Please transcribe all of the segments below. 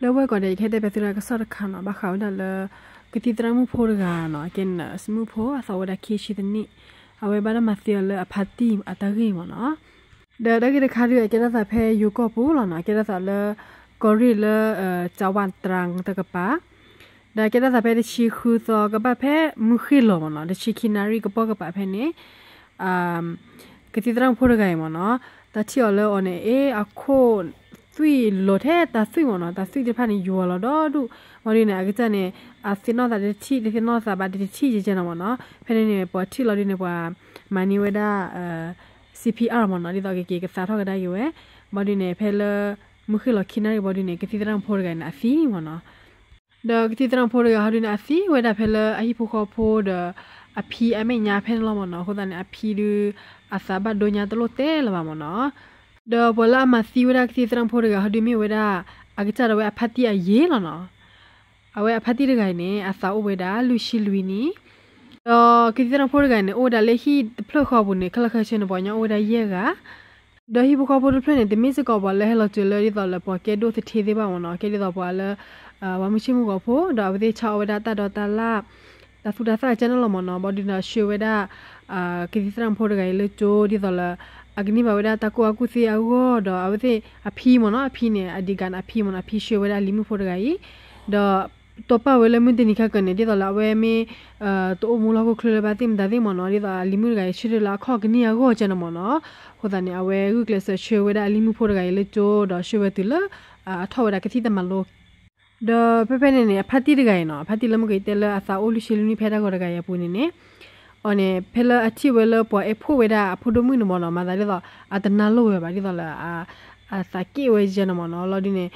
ဒီပုၢ်ဝဲၢ်ကိးဂၤဒဲး ယကဟဲတဲပၠးသုတၢ်ကစီၣ်တခါနီၤ, ဘၣ်ဃးဝဲဒၣ်လၢ ကသံၣ်သရၣ်မုၣ်ဖိတဂၤနီၤ, အကဲန့ၣ် စမုၣ်ဖိ အသးအိၣ်ဝဲဒၣ်ခံဆံတနံၣ်, အဝဲဘၣ်တၢ်မၤသံအီၤလၢအဖါတံၢ်အတၢ်ဂ့ၢ်မ့ၢ်နီၤ. ဒီးတၢ်ဂ့ၢ်တခါဒုး အကဲထီၣ်သးဖဲယိၤကီၢ်ပူၤလီၤနီၤ, အကဲထီၣ်သးလၢ ကီၢ်ရ့ၣ်လၢ ကၠၤဝၣ်တရၣ်တကပၤ, ဒီးအကဲထီၣ်သးဖဲတဆံဃုသီ ကဘၣ်ဖဲမုၢ်ဃ့ၢ်လီၤမ့ၢ်နီၤ, တဆံခံနၣ်ရံၣ်ကပီၢ်ကပၤဖဲန့ၣ် ကသံၣ်သရၣ်မုၣ်ဖိတဂၤအံၤမ့ၢ်နီၤ, တၢ်ထံၣ်အီၤလၢအီၤန့ၣ် အ့ အခိၣ်သွံၣ်လီၤထဲတၢ်သွံၣ်မ့ၢ်နီၤ, တၢ်သွံၣ်သ့ၣ်တဖၣ်န့ၣ် ယွၤလီၤဒီဒူၣ်, ဘၣ်ဒုးန့ၣ် အကစၢ်န့ၣ် အသ့ၣ်နီၣ်သးတထံၣ် တသ့ၣ်နီၣ်သးဘၣ်တထံၣ်ကဲကဲနီၤမ့ၢ်နီၤ, ဖဲန့ၣ်န့ၣ် ပှၤထံၣ်လီၤဒုးန့ၣ် ပှၤမၤန့ၢ်ဝဲဒၣ် CPR မ့ၢ်နီၤ, ဒ်သိးကက့ၤကသါထီၣ်ကဒါက့ၤဝဲ, ဘၣ်ဒုးန့ၣ် ဖဲလၢ မုၢ်ဃ့ၢ်လီၤခံနၣ်ရံၣ်ဘၣ်ဒုးန့ၣ် ကသံၣ်သရၣ်မုၣ်ဖိတဂၤန့ၣ် အသံမ့ၢ်နီၤ. ဒီးကသံၣ်သရၣ်မုၣ်ဖိတဂၤဟီဒုးန့ၣ် အသံဝဲဒၣ်ဖဲလၢအဟံၣ်ဖိဃီဖိဒီး အဖံအမဲာ်ညါဖဲန့ၣ်လီၤမ့ၢ်နီၤ, အဃိသတးန့ၣ် အဖံဒုး အသးဘၣ်ဒိညါတလိၣ်တဲလၢၤဘၣ်မ့ၢ်နီၤ. ဒီးပှၤလၢအမၤသံဝဲဒၣ်ကသံၣ်သရၣ်မုၣ်ဖိတဂၤဟီဒုးမ့ၢ်ဝဲဒၣ် အကစၢ်ဒၣ်ဝဲအဖါတံၢ်အယ့ၢ်လီၤနီၤ. အဝဲအဖါတံၢ်တဂၤအံၤန့ၣ် အသးအိၣ်ဝဲဒၣ်လွံၢ်ဆံလွံၢ်နံၣ်, ဒီးကသံၣ်သရၣ်မုၣ်ဖိတဂၤအံၤန့ၣ် အိၣ်ဝဲဒၣ်လၢဟံၣ်တဖျၢၣ်ဃီပူၤန့ၣ် ခဲလၢာ်ခဲဆ့န့ၣ် ပှၤကညီအိၣ်ဝဲဒၣ်ယဲၢ်ဂၤ ဒီးဟံၣ်ဖိဃီဖိတဖျၢၣ်န့ၣ် တမ့ၢ်စ့ၢ်ကီးပှၤလၢဟဲလီၤစၢၤလၢဒ်သိးလၢပှၤကဲဒိၣ်သထ့သ့ၣ်တဖၣ်မ့ၢ်နီၤ, ကဲဒ်သိးပှၤလၢ ပှၤမုၢ်ဆ့ၣ်မုၢ်ဂီၤဖိ ဒီးအဝဲသ့ၣ်ဆါအီၣ်ဝဲဒၣ်တၢ်ဒီတၢ်လၣ် တၢ်သူတၢ်သၣ်ကဲန့ၣ်လီၤမ့ၢ်နီၤ, ဘၣ်ဒုးန့ၣ်ဆှၢဝဲဒၣ် ကသံၣ်သရၣ်မုၣ်ဖိတဂၤအံၤလၢကၠိ ဒ်သိးလၢ အကန့ၢ်ဘၣ်ဝဲဒၣ်တၢ်ကူၣ်ဘၣ်ကူၣ်သ့အဂီၢ် ဒီးအဝဲသ့ၣ်အဖံမ့ၢ်နီၤ, အဖံန့ၣ် အဒံးကးန့ၣ် အဖံမ့ၢ်နီၤ, အဖံဆှၢဝဲဒၣ်အလံၤမုၣ်ဖိတဂၤအံၤ, ဒီး တီၢ်ပာ်ဝဲလၢမုၢ်တနံၤခါကၢန့ၣ် ဒ်သိးလၢအဝဲမ့ၢ် တအိၣ်မူလၢဟီၣ်ခိၣ်ချၢလၢဘၣ်သ့ၣ်မတၤသ့ၣ်မ့ၢ်နီၤ, ဒ်သိးအလံၤမုၣ်တဂၤအံၤ ဆၢထၢၣ်လၢအခီၣ်ကန့ၢ်အဂီၢ်ကဲန့ၣ်မ့ၢ်နီၤ, အဃိသတးန့ၣ် အဝဲဂုာ်ကျဲးစၢးဆှၢဝဲဒၣ်အလံၤမုၣ်ဖိတဂၤအံၤလၢကၠိ ဒီးဆှၢဝဲတုၤလၢ အထီၣ်ဝဲဒၣ်ကသံၣ်တမၤလိ ဒီးဖဲဖဲန့ၣ်န့ၣ် အဖါတံၢ်တဂၤအံၤနီၤ, အဖါတံၢ်လၢမုၢ်ကတဲလၢအသးအိၣ်လွံၢ်ဆံလွံၢ်နံၣ်ဖဲတၢ်ဂီၤတဂၤအံၤအပူၤန့ၣ်န့ၣ်, အီၤန့ၣ် ဖဲလၢအထံၣ်ဝဲလၢပှၤအဲၣ်ဖှိၣ်ဝဲဒၣ်အဖိဒိၣ်မုၣ်န့ၣ်မ့ၢ်နီၤ, မၤသးဒ်သိး အတနၢ်လိၣ်ဝဲဘၣ် ဒ်သိးလၢ အသးက့ၣ်ဝဲကဲန့ၣ်မ့ၢ်နီၤ, လီၤဒုးန့ၣ်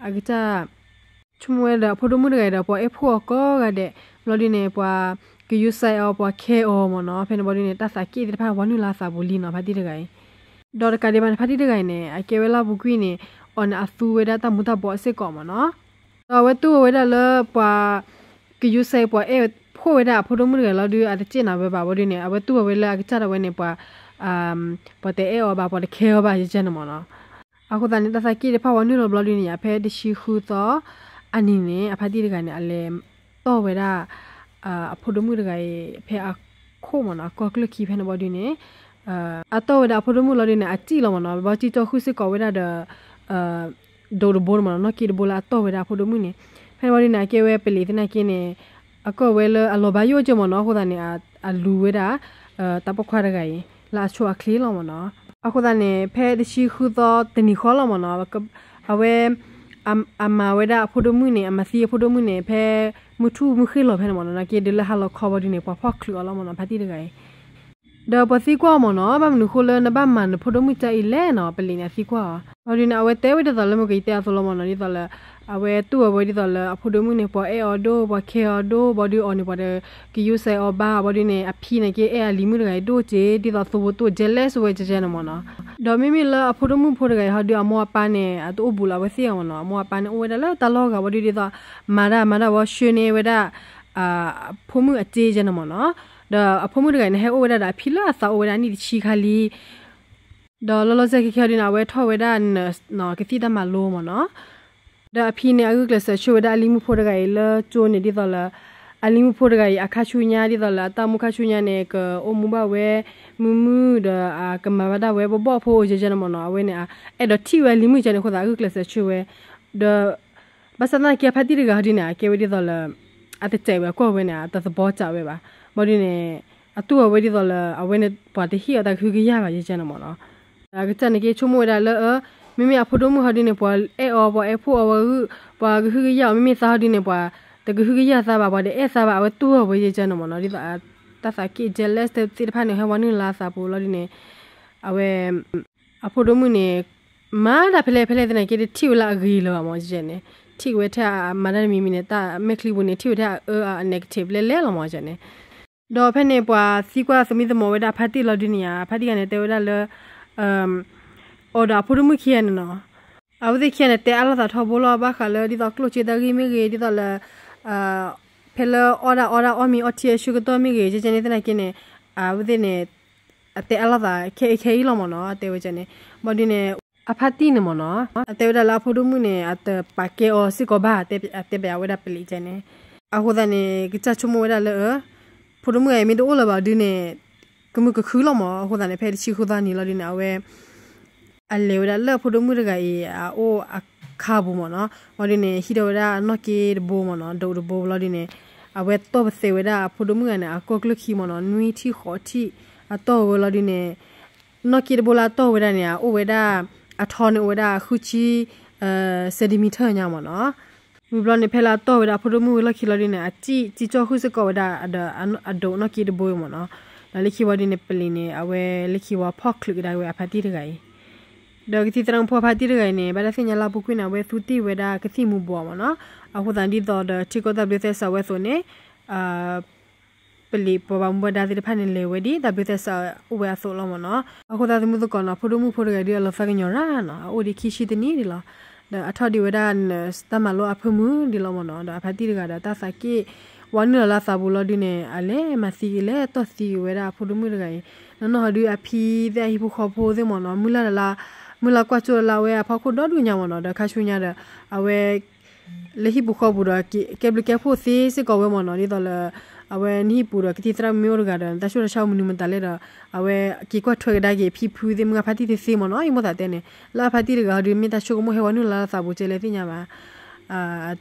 အကစၢ် ဆိကမိၣ်ဝဲဒီးအဖိဒိၣ်မုၣ်တဂၤအံၤဒီး ပှၤအဲၣ်ဖှိၣ်အီၤကိးဂၤဒဲး, ဘျီဒုးန့ၣ် ပှၤကယူၤစဲးအီၤ ပှၤခဲအီၤမ့ၢ်နီၤ, ဖဲန့ၣ်ဘျီဒုးန့ၣ် တၢ်သးက့ၣ်သ့ၣ်တဖၣ်ဝဲနုာ်လၢအသးပူၤလံနီၤ, ဖါတံၢ်တဂၤအံၤ, ဒီးတကးဒံးဘၣ်န့ၣ် ဖါတံၢ်တဂၤအံၤန့ၣ် အကဲဝဲလၢအပူၤကွံာ်န့ၣ် အီၤန့ၣ် အသူဝဲဒၣ်တၢ်မူၤတၢ်ဘှီးစ့ၢ်ကီးမ့ၢ်နီၤ, ဒီးအဝဲတူၢ်ဝဲဒၣ်လၢပှၤ ကယူၤစဲး ပှၤအဲၣ်ဖှိၣ်ဝဲဒၣ်အဖိဒိၣ်မုၣ်တဂၤလီၤဒုး အတက့ၣ်နၤဝဲဘၣ် ဘျီဒုးန့ၣ် အဝဲတူၢ်အီၤဝဲလၢအကစၢ်ဒၣ်ဝဲန့ၣ် ပှၤ ပှၤတအဲၣ်အီၤဘၣ် ပှၤတခဲအီၤဘၣ် ယကဲန့ၣ်မ့ၢ်နီၤ, အဃိသတးန့ၣ် တၢ်သးက့ၣ်တဖၣ်ဝဲနုာ်လီၤဘျီဒုးန့ၣ် ဖဲတဆံဃုသီ အနံၤန့ၣ် အဖါတံၢ်တဂၤန့ၣ် အလဲၤတီၢ်ဝဲဒၣ် အဖိဒိၣ်မုၣ်တဂၤအံၤ ဖဲအခိၣ်မ့ၢ်နီၤ အကီၢ်ကျၢၢ်ခံဖဲန့ၣ်ဘျီဒုးန့ၣ် အတီၢ်ဝဲဒၣ်အဖိဒိၣ်မုၣ်လီၤဒုးန့ၣ် အစံၣ်လီၤမ့ၢ်နီၤ, ဘျီစံၣ်ကၠီဃုာ်စ့ၢ်ကီးဝဲဒၣ်ဒီး ဒိးတဘိန့ၣ်မ့ၢ်နီၤ, နီၣ်က့တဘိလၢအတီၢ်ဝဲဒၣ်အဖိဒိၣ်မုၣ်န့ၣ်, ဖဲန့ၣ်ဘျီဒုးန့ၣ် အကဲဝဲပလံးသနာ်က့န့ၣ် အကီၢ်ဝဲလၢအလီၤဘၣ်ယိၣ်ကဲမ့ၢ်နီၤ, အဃိသတးန့ၣ် အလူၤဝဲဒၣ် တၢ်ပိာ်ခွါတဂၤအံၤ လၢအဆိအချ့လီၤမ့ၢ်နီၤ, အဃိသတးန့ၣ် ဖဲတဆံဃုသီတနံၤဃီလီၤမ့ၢ်နီၤ, အဝဲ အမၤဝဲဒၣ်အဖိဒိၣ်မုၣ်န့ၣ် အမၤသံအဖိဒိၣ်မုၣ်န့ၣ် ဖဲမုၢ်ထူၣ်မုၢ်ဃ့ၢ်လီၤဖဲန့ၣ်မ့ၢ်နီၤ, နာ်က့ဒုးလၢဟါလီၤခီဘျီဒုးန့ၣ် ပှၤဖီၣ်ချုးအီၤလီၤမ့ၢ်နီၤ, ဖါတံၢ်တဂၤအံၤ ဒီးပှၤသံကွၢ်အီၤမ့ၢ်နီၤ, ဘၣ်မနုၤဃိလၢနဘၣ်မၤနဖိဒိၣ်မုၣ်တၢ်အံၤလဲၣ်နီၤ, ပလံးန့ၣ်အသံကွၢ်အီၤ, ဘျီဒုးန့ၣ် အဝဲတဲဝဲဒ်သိးလၢမ့ၢ်ကယတဲအသိးလီၤမ့ၢ်နီၤ, ဒ်သိးလၢ အဝဲတူၢ်အီၤဝဲဒ်သိးလၢအဖိဒိၣ်မုၣ်န့ၣ် ပှၤအဲၣ်အီၤဒိၣ် ပှၤခဲအီၤဒိၣ် ဘျီဒုးအီၤန့ၣ် ပှၤတကယူၤစဲးအီၤဘၣ် ဘျီဒုးန့ၣ် အဖံန့ၣ်က့ အဲၣ်အလံၤမုၣ်တဂၤအံၤဒိၣ်က့ ဒ်သိးသိဖိတိ jealous ဝဲကဲကဲန့ၣ်မ့ၢ်နီၤ, ဒီးမ့မ့ၢ်လၢအဖိဒိၣ်မုၣ်ဖိတဂၤအံၤဟီဒုး အမိၢ်အပၢ်န့ၣ် အတအိၣ်ဘူးလၢအဝဲသ့ၣ်အီၤမ့ၢ်နီၤ, အမိၢ်အပၢ်န့ၣ်အိၣ်ဝဲဒၣ်လၢတၢ်လီၢ်ဂၤ ဘျီဒုးဒ်သိး မၤတၢ်မၤတၢ်ဝဲဆှၢန့ၢ်ဝဲဒၣ် အဖိမုၣ်အစ့ကဲန့ၣ်မ့ၢ်နီၤ, ဒီးအဖိမုၣ်တဂၤအံၤန့ၣ်ဟဲအိၣ်ဝဲဒၣ်ဒီးအဖံလၢအသးအိၣ်ဝဲဒၣ်နံၣ်တဆံခါလံ ဒီးလီၤလီၤဆဲးခဲခဲဒုးန့ၣ် အဝဲထီၣ်ဝဲဒၣ် nurse နီၤ ကသံၣ်တၢ်မၤလိမ့ၢ်နီၤ, ဒီးအဖံန့ၣ် အဂုာ်ကျဲးစၢးဆှၢဝဲဒၣ်အလံၤမုၣ်ဖိတဂၤအံၤလၢကၠိန့ၣ် ဒ်သိးလၢ အလံၤမုၣ်ဖိတဂၤအံၤ အခါဆူညါ ဒ်သိးလၢအတၢ်အိၣ်မူခါဆူညါန့ၣ် ကအိၣ်မူဘၣ်ဝဲမုာ်မုာ် ဒီးကမၤဘၣ်ဒၣ်ဝဲဘီၣ်ဘီၣ်ဖိကဲကဲန့ၣ်မ့ၢ်နီၤ, အဝဲန့ၣ် အဲၣ်ဒိးထံၣ်ဝဲအလံၤမုၣ်ကဲန့ၣ်အဃိသတး အဂုာ်ကျဲးစၢးဆှၢဝဲ ဒီး ဘၣ်ဆၣ်သနာ်က့ အဖါတံၢ်တဂၤဟီဒုးန့ၣ် အကဲဝဲဒ်သိးလၢ အတစဲးဝဲအကွၢ်ဝဲန့ၣ် အတသဘီစးဝဲဘၣ်, ဘျီဒုးန့ၣ် အတူၢ်အီၤဝဲဒ်သိးလၢ အဝဲန့ၣ် ပှၤတဟ့ၣ်အီၤတၢ်ကဟုကယာ်ဘၣ်ကဲကဲန့ၣ်မ့ၢ်နီၤ, အကစၢ်န့ၣ်က့ဆိကမိၣ်ဝဲဒၣ်လၢ မ့မ့ၢ်အဖိဒိၣ်မုၣ်ဟီဒုးန့ၣ် ပှၤအဲၣ်အီၤ ပှၤအဲၣ်ဖှိၣ်အီၤဝဲဂုာ် ပှၤကဟုကယာ်အီၤ မ့မ့ၢ်သးဟီဒုးန့ၣ် ပှၤတကဟုကယာ်သးဘၣ် ပှၤတအဲၣ်သးဘၣ် အဝဲတူၢ်အီၤဝဲကဲကဲန့ၣ်မ့ၢ်နီၤ, ဒ်သိး တၢ်သးက့ၣ် jealous သ့ၣ်တဖၣ်န့ၣ် ဟဲဝဲနုာ်လၢအသးပူၤလီၤဒုးန့ၣ် အဝဲ အဖိဒိၣ်မုၣ်န့ၣ် မၤတၢ်ဖဲလဲၣ်ဖဲလဲၣ်သနာ်က့ တထံၣ်ဝဲလၢအဂ့ၤလၢၤဘၣ်မ့ၢ်ကဲန့ၣ်, ထံၣ်ဝဲထဲအမၤတၢ်တမံၤမံၤန့ၣ် တၢ်မဲာ်ချံပူၤန့ၣ် ထံၣ်ဝဲထဲအအၢအ negative လဲၣ်လဲၣ်လီၤမ့ၢ်ကဲန့ၣ်, ဒီးဖဲန့ၣ် ပှၤသံကွၢ်သမံသမိးဝဲဒၣ်ဖါတံၢ်လီၤဒုးန့ၣ်ဧါ, ဖါတံၢ်ဂၤန့ၣ်တဲဝဲဒၣ်လၢ အီၤဒီးအဖိဒိၣ်မုၣ်ခံဂၤန့ၣ်နီၤ, အဝဲသ့ၣ်ခံဂၤန့ၣ် တဲအါလိာ်သးထီဘိလီၤ ဘၣ်ဃးလၢဒ်သိးကျိၣ်စ့တၢ်ဂ့ၢ်မ့ၢ်ဂ့ၤ ဒ်သိးလၢ ဖဲလၢအီၣ်ဒၣ်အီဒၣ်အီၣ်မ့ၤအီထံအဆၢကတီၢ်မ့ၢ်ဂ့ၤ ကဲကဲန့ၣ်သနာ်က့န့ၣ် အဝဲသ့ၣ်န့ၣ် အတဲအါလိာ်သးခဲအံၤခဲအံၤလီၤမ့ၢ်နီၤ, တဲဝဲကဲန့ၣ်, ဘျီဒုးန့ၣ် အဖါတံၢ်န့ၣ်မ့ၢ်နီၤ, အတဲဝဲဒၣ်လၢအဖိဒိၣ်မုၣ်န့ၣ် အတပာ်ကဲအီၤစ့ၢ်ကီးဘၣ်, အတဲပဝဲဒၣ်ပလံးကဲန့ၣ်. အဃိသတးန့ၣ် ကစၢ်ဆိကမိၣ်ဝဲဒၣ်လၢ ဖိဒိၣ်မုၣ်ဂၤအံၤမ့ၢ်တအိၣ်လၢၤဘၣ်ဒုန့ၣ် ကမုာ်ကခုလီၤမ့ၢ်. အဃိသတးန့ၣ် ဖဲတဆံဃုသီနံၤလီၤဒုန့ၣ် အဝဲ အလဲၤဝဲဒၣ်လၢဖိဒိၣ်မုၣ်တဂၤအံၤ အအိၣ်အခါပူၤမ့ၢ်နီၤ. ဝံၤဒုန့ၣ် ဟံးထီၣ်ဝဲဒၣ်နီၣ်က့တဘိမ့ၢ်နီၤ, ဒိးတဘိလီၤဒုန့ၣ် အဝဲတီၢ်ပသဲးဝဲဒၣ်အဖိဒိၣ်မုၣ်ဂၤန့ၣ် အကိၢ်ကျၢၢ်ခံမ့ၢ်နီၤ, နွံထံၣ်ဃိးထံၣ် အတီၢ်ဝဲလီၤဒုန့ၣ် နီၣ်က့တဘိလၢအတီၢ်ဝဲဒၣ်န့ၣ် အအိၣ်ဝဲဒၣ် အထီန့ၣ်အိၣ်ဝဲဒၣ်ဃုဆံ centimeter ညါမ့ၢ်နီၤ. ဝံၤဘျီန့ၣ် ဖဲလၢအတီၢ်ဝဲဒၣ်အဖိဒိၣ်မုၣ်ဝံၤလီၢ်ခံလီၤဒုန့ၣ် အစံၣ်စံၣ်ကၠီၣ်ဃုာ်စ့ၢ်ကီးဝဲဒၣ် ဒီးအဒိးနီၣ်က့တဘိမ့ၢ်နီၤ. ဒီးလၢခံဝံၤဒုန့ၣ် ပလံးန့ၣ် အဝဲလၢခံဝံၤဖီၣ်ချုးကဒါက့ၤဝဲအဖါတံၢ်တဂၤအံၤ ဒီးကသံၣ်သရၣ်မုၣ်ဖိအဖါတံၢ်တဂၤအံၤန့ၣ် ဘၣ်တၢ်သ့ၣ်ညါလၢအပူၤကွံာ်န့ၣ် အဝဲသူတ့ၢ်ဝဲဒၣ်ကသံၣ်မူၤဘှီးမ့ၢ်နီၤ. အဃိသတးဒ်သိးဒီးထံကီၢ်တၢ်ဘျၢသဲစးဝဲအသိးန့ၣ် ပလံးပှၤဘၣ်မူဘၣ်ဒါသ့ၣ်တဖၣ်န့ၣ် လဲၤဝဲဒ်တၢ်ဘျၢသဲစးအိၣ်ဝဲအသိးလီၤမ့ၢ်နီၤ. အဃိသတးသမုၢ်သကိးနီၤ ဖိဒိၣ်မုၣ်ဖိတဂၤဒုအလီၤသးကညီၤရၣ်နီၤ, အအိၣ်ဒံးခံဆံတနံၣ်ဒံးလီၤ. ဒီးအထီၣ်ဒံးဝဲဒၣ်တၢ်မၤလိအဖၢမုၢ်ဒံးလီၤမ့ၢ်နီၤ. ဒီးအဖါတံၢ်တဂၤဒီးတၢ်သးက့ၣ် ဝဲနုာ်လီၤလၢအသးပူၤလီၤဒုန့ၣ် အလဲၤမၤသံက့ၤလဲၤတီၢ်သံက့ၤဝဲဒၣ်အဖိဒိၣ်မုၣ်တဂၤအံၤ. နီၢ်နီၢ်ဟီဒုအဖံသ့ၣ်အဟံၣ်ဖိဃီဖိသ့ၣ်မ့ၢ်နီၤ မုၢ်လၢ်လၢ် မုၢ်လၢ်ကွၢ်ကၠိလၢအဝဲအဖီခိၣ်ဒီဒူၣ်ညါမ့ၢ်နီၤ. ဒီးခါဆူညါဒီး အဝဲ လၢဟံၣ်ပူၤဃီပူၤဒီး ကဲဘျုးကဲဖှိၣ်သ့စ့ၢ်ကီးဝဲမ့ၢ်နီၤ. ဒ်သိးလၢ အဝဲနဟံၣ်ပူၤဒီးကသံၣ်သရၣ်မုၣ်မ့ၢ်အိၣ်တဂၤဒီး တၢ်ဆူးတၢ်ဆါအိၣ်မနုၤမတၤလဲၣ်ဒီး အဝဲက့ၤကွၢ်ထွဲကဒါက့ၤဖံဖုသ့ၣ်မုၢ်ဂၤဖါတံၢ်သ့သ့မ့ၢ်နီၤ. ယမိၣ်သးတဲန့ၣ် လၢအဖါတံၢ်တဂၤဟီဒု မ့ၢ်တၢ်ဆိကမိၣ်ဟဲဝဲနုာ်လီၤလၢသးပူၤကဲလဲၣ်သ့ၣ်ညါဘၣ်.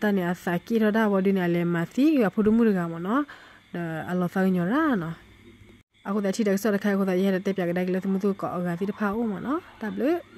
တၢ်န့ၣ်အသးက့ၣ်ထီၣ်ဒၣ်ဝံၤဒုန့ၣ် အလဲၤမၤသံက့ၤအဖိဒိၣ်မုၣ်တဂၤမ့ၢ်နီၤ. ဒီးအလီၤသးကညီၤရၣ်နီၤ. အဃိသတးထံၣ်တၢ်ကစီၣ်တခါအံၤအဃိသတး ယဟဲဒီးတဲပၠးကဒါက့ၤလၢသမုၢ်သကိးအဂၤသ့ၣ်တဖၣ်အအိၣ်မ့ၢ်နီၤ. တၢ်ဘျုး